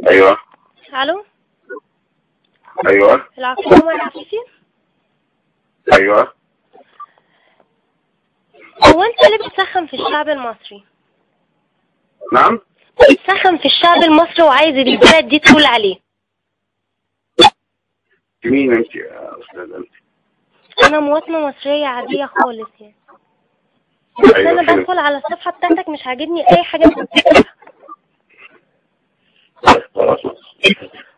ايوه. الو. ايوه. العقيد عمر العفيفي. ايوه. هو انت ليه بتسخن في الشعب المصري؟ نعم؟ بتسخن في الشعب المصري وعايز البلد دي تقول عليه. مين انت يا استاذ انت؟ انا مواطنة مصرية عادية خالص يعني. بس أيوة انا فين؟ بدخل على الصفحة بتاعتك مش عاجبني اي حاجة انت بتكتبها. خلاص.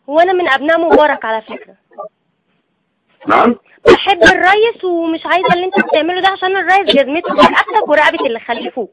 وانا من ابناء مبارك على فكرة. نعم؟ بحب الريس ومش عايزة اللي انت بتعمله ده عشان الريس جزمته في رقبتك ورقبة اللي خلفوك.